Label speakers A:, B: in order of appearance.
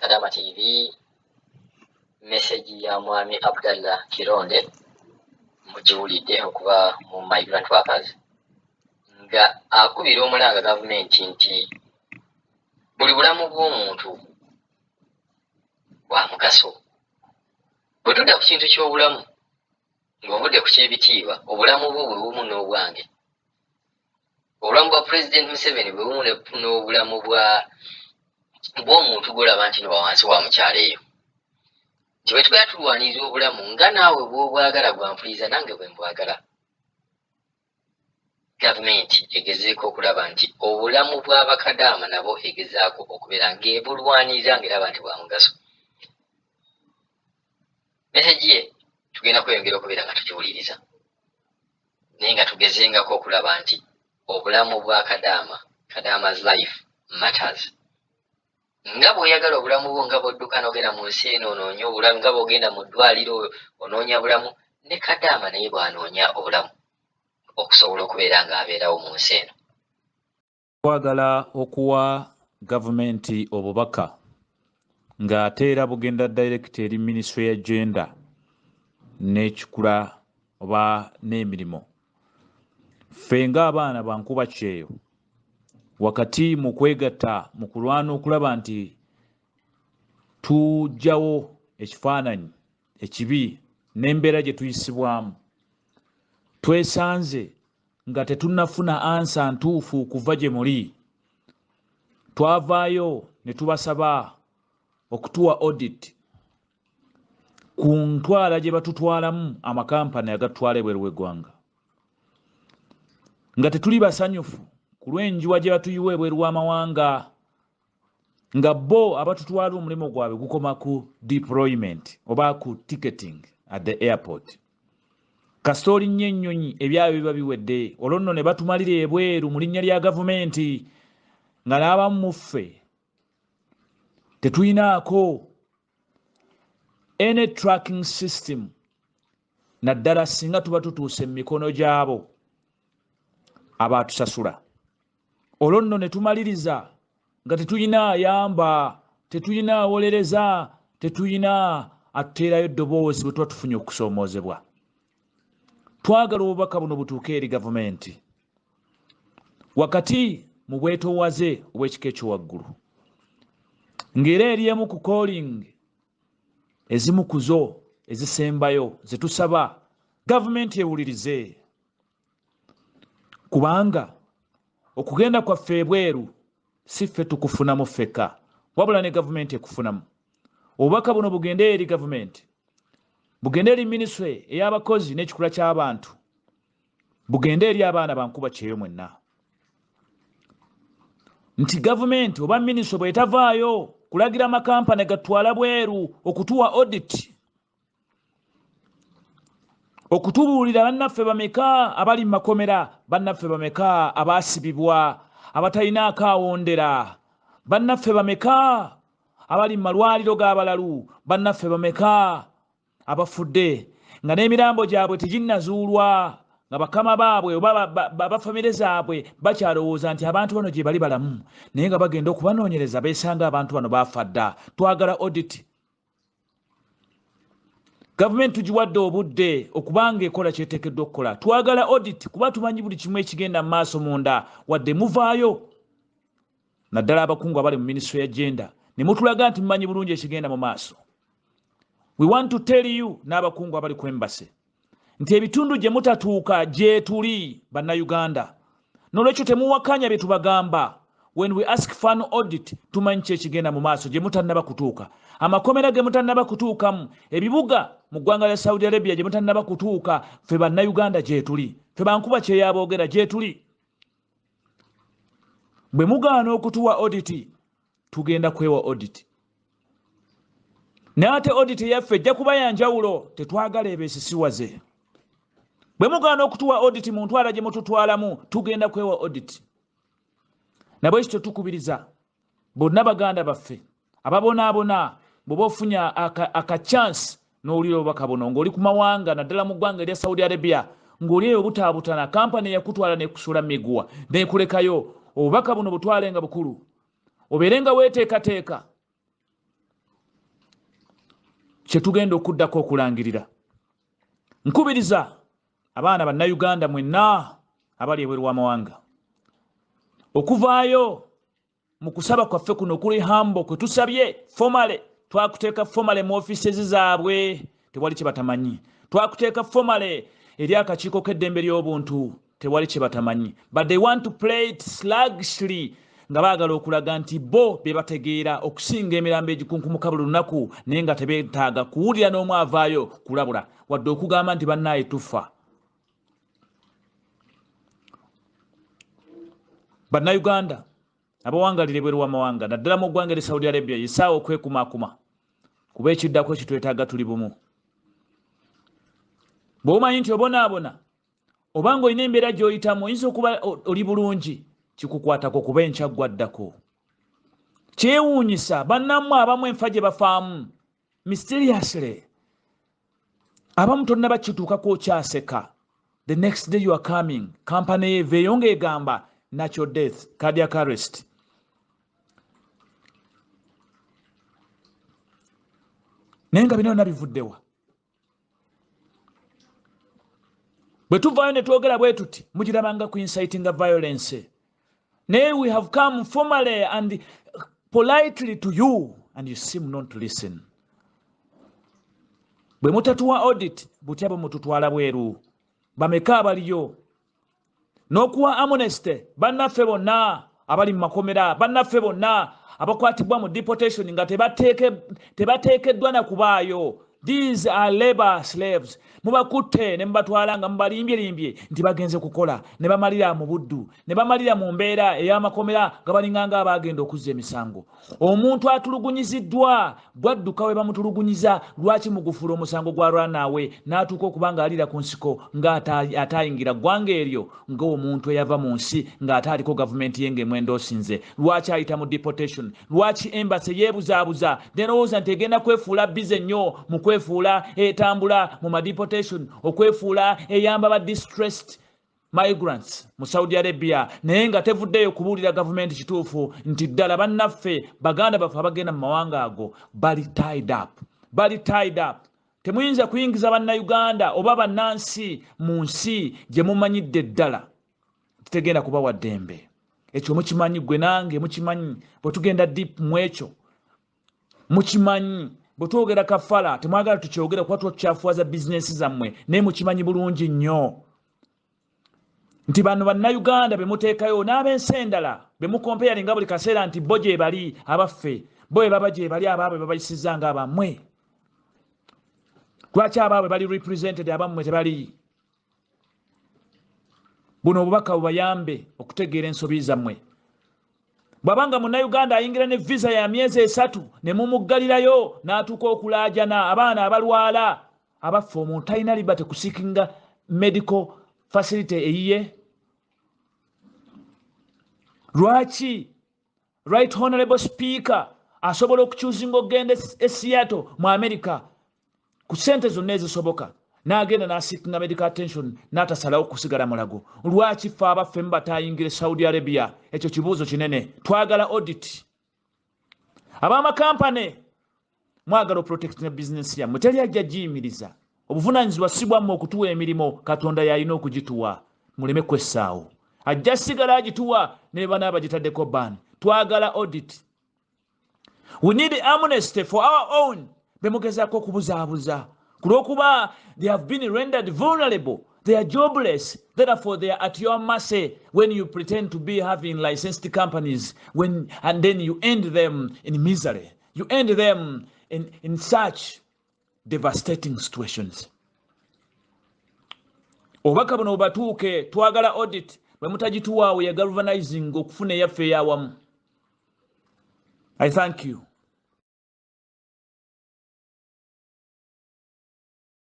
A: Kadama TV. Message ya Mwami Abdallah Kironde mugiwulidde okuva mu Migrant Workers, nga akubira omulanga gavumenti nti buli bulamu bw'omuntu bwa mugaso. Bwe tudda ku kintu ky'obulamu, ng'ovudde ku ky'ebitiibwa, obulamu bwo bwe bumu n'obwange, obulamu bwa Pulezidenti Museveni bwe bumu n'obulamu bwa bw'omuntu gw'olaba nti no wansi wa mukyalo eyo, nti bwe tubeera tulwanirira obulamu nga naawe bw'obwagala, gwampuliza nange bwe mbwagala, gavumenti egezeeko okulaba nti obulamu bw'abakadaama nabo egezaako okubeera ng'ebulwanirira, ng'eraba nti bwa mugaso. Message ye tugenda kweyongera okubeera nga tugiwuliriza, naye nga tugezengako okulaba nti obulamu bwa kadaama, Kadama's life matters. Nga bw'oyagala obulamu bwo, nga bw'odduka n'ogenda mu nsi eno onoonya obulamu, nga bw'ogenda mu ddwaliro onoonya bulamu, ne kadaama naye bw'anoonya obulamu okusobola okubeera ng'abeerawo mu nsi eno.
B: Twagala okuwa gavumenti obubaka, ng'ate era bugenda direct eri Minisitule ya Gender n'Ekikula oba n'Emirimu. Ffe ng'abaana bankuba kyeyo, wakati mu kwegatta mu kulwana okulaba nti tuggyawo ekifaananyi ekibi n'embeera gye tuyisibwamu, twesanze nga tetunnafuna answer ntuufu kuva gye muli. Twavaayo ne tubasaba okutuwa audit ku ntwala gye batutwalamu amakampani agatwala ebweru w'eggwanga, nga tetuli basanyufu ku lw'enjiwa gye batuyiwa ebweru w'amawanga, nga bo abatutwala omulimu gwabwe gukoma ku deployment oba ku ticketing at the airport. Kasita olinnya ennyonyi, ebyabwe biba biwedde. Olwo nno ne batumalira ebweru mu linnya lya gavumenti, nga n'abamu mu ffe tetulinaako any tracking system, naddala singa tuba tutuuse mu mikono gy'abo abatusasula. Olwo nno ne tumaliriza nga tetulina ayamba, tetulina awolereza, tetulina atuteerayo eddoboozi bwe tuba tufunye okusoomoozebwa. Twagala obubaka buno butuuke eri gavumenti wakati mu bwetoowaze obw'ekika ekyowaggulu, ng'era eri emu ku calling ezimu ku zo ezisembayo ze tusaba gavumenti ewulirize, kubanga okugenda kwaffe ebweru si ffe tukufunamu ffekka, wabula ne gavumenti ekufunamu. Obubaka buno bugende eri gavumenti, bugende eri minisitule ey'abakozi n'Ekikula ky'Abantu, bugende eri abaana bankuba kyeyo mwenna, nti gavumenti oba minisitule bwetavaayo kulagira amakampani gatwala bweru okutuwa audit, okutubuulira bannaffe bameka abali mu makomera, bannaffe bameka abaasibibwa abatalinaako awondera, bannaffe bameka abali mu malwaliro g'abalalu, bannaffe bameka abafudde nga n'emirambo gyabwe teginnazuulwa, nga bakama baabwe oba abafamire zaabwe bakyalowooza nti abantu bano gye bali balamu, naye nga bagenda okubanoonyereza beesanga abantu bano baafa dda. Twagala audit. Gavumenti tugiwadde obudde okubanga ekola kyeteekeddwa okukola. Twagala audit kuba tumanyi buli kimu ekigenda mu maaso munda. Wadde muvaayo, naddala abakungu abali mu minisitule ya Gender, ne mutulaga nti mumanyi bulungi ekigenda mu maaso, we want to tell you n'abakungu abali ku embassy nti ebitundu gye mutatuuka gyetuli Bannayuganda. Nolwekyo temuwakanya bye tubagamba. When we ask for an audit, tumanyi ki ekigenda mu maaso gye mutannaba kutuuka, amakomera ge mutannaba kutuukamu, ebibuga mu ggwanga lya Saudi Arabia gye mutannaba kutuuka. Ffe Bannayuganda gyetuli, ffe bankuba kyeyaboogera gyetuli. Bwe mugaana okutuwa audit, tugenda kwewa audit, naye ate audit eyaffe ejja kuba yanjawulo. Tetwagala ebeesisiwaze. Bwe mugaana okutuwa audit mu ntwala gye mututwalamu, tugenda kwewa audit. Nabwe kityo tukubiriza bonna baganda baffe ababonaabona, bw'oba ofunye aka chance n'owulira obubaka buno ng'oli ku mawanga, naddala mu ggwanga erya Saudi Arabia, ng'oli eyo butaabutana, kampani eyakutwala nekusuula miguwa nekulekayo, obubaka buno butwale nga bukulu, obeere nga weeteekateeka. Kyetugenda okuddako okulangirira, nkubiriza abaana bannayuganda mwenna abali ebweru w'amawanga okuvaayo mu kusaba kwaffe kuno kuli hambo kwe tusabye formally. Twakuteeka formally mu offices zaabwe, tewali kye batamanyi. Twakuteeka formally eri akakiiko k'eddembe ly'obuntu, tewali kye batamanyi. But they want to play it sluggishly, nga baagala okulaga nti bo be bategeera okusinga emirambo egikunkumuka buli lunaku, naye nga tebeetaaga kuwulira n'omu avaayo kulabula wadde okugamba nti bannaaye tufa. Bannayuganda abawangalira ebweru w'amawanga, naddala mu ggwanga eri Saudi Arabia, yisaawa okwekumaakuma kuba ekiddako kitwetaaga tuli bumu. Bw'omanyi nti obonaabona obanga olina embeera gy'oyitamu, oyinza okuba oli bulungi, kikukwatako kuba enkya ggwaddako. Kyewuunyisa bannammwe abamu enfa gye bafaamu mysteriously, abamu tonnaba kituukako okyaseka, the next day you are coming, kampani eveeyo ng'egamba natural death, cardiac arrest. Naye nga bino byonna bivuddewa? Bwe tuvaayo ne twogera bwe tuti, mugirabanga ku inciting violence. Naye we have come formally and politely to you and you seem not to listen. Bwe mutatuwa audit, butya bwe mututwala bweru? Bameka abaliyo n'okuwa amnesty bannaffe bonna abali mu makomera, bannaffe bonna abakwatibwa mu deportation nga tebateekeddwa na kubaayo? These are labor slaves. Mubakutte ne mubatwala nga mubalimbye nti bagenze kukola, ne bamalira mu buddu, ne bamalira mu mbeera ey'amakomera nga balinganga abagenda okuzza emisango. Omuntu atulugunyiziddwa bwadduka we bamutulugunyiza, lwaki mugufuula omusango gwa lwanaawe n'atuuka okuba nga alira ku nsiko ng'atayingira ggwanga eryo, ng'omuntu eyava mu nsi ng'ate aliko gavumenti ye ng'emwendoosinze? Lwaki ayita mu deportation? Lwaki embassy yeebuzaabuza nerowooza nti egenda kwefuula busy nnyo mu kwefuula etambula mu madeportation, okwefuula eyamba ba distressed migrants mu Saudi Arabia, naye nga tevuddeyo kubuulira gavumenti kituufu nti ddala bannaffe, baganda baffe abagenda mu mawanga ago bali tied up, bali tied up? Temuyinza kuyingiza bannayuganda oba bannansi mu nsi gye mumanyidde ddala tegenda kubawa ddembe. Ekyo mukimanyi, gwe nange mukimanyi. Bwe tugenda deep mu ekyo, mukimanyi. Bwe twogera kafala temwagala tukyogera kuba tukyafuwaza bizinensi zammwe, naye mukimanyi bulungi nnyo nti bano bannayuganda be muteekayo n'ab'ensi endala be mukompeyalinga buli kaseera nti bo gye bali, abaffe bo bwe baba gye bali, abaabwe babayisizza nga abammwe? Lwaki abaabwe bali represented, abammwe tebali? Buno obubaka bubayambe okutegeera ensobi zammwe. Bw'abanga munnayuganda ayingira ne visa ya myezi 3 ne mumuggalirayo n'atuuka okulaajana, abaana abalwala, abaffe omuntu talina liberty kuseekinga medical facility eyiye? Lwaki Right Honorable Speaker asobola okukyuzinga okugenda e Seattle mu America ku ssente zonna ezisoboka n'agenda n'aseekinga medical attention n'atasalawo kusigala Mulago? Lwaki ffe abaffe mubatayingira Saudi Arabia? Ekyo kibuuzo kinene. Twagala audit. Ab'amakampane mwagala oprotectinga bizinesi yammwe, teri ajja giyimiriza. Obuvunaanyizibwa si bwammwe okutuwa emirimu, Katonda y'alina okugituwa. Muleme kwessaawo, ajja sigala agituwa ne bana abagitaddeko ban. Twagala audit. We need amnesty for our own bemugezaako okubuzaabuza ku lw'okuba they have been rendered vulnerable, they are jobless, therefore they are at your mercy when you pretend to be having licensed companies when, and then you end them in misery, you end them in such devastating situations. Obubaka buno bubatuuke. Twagala audit. Bwe mutagituwaawo, ya galvanizing okufuna eyaffe eyawamu. I thank you.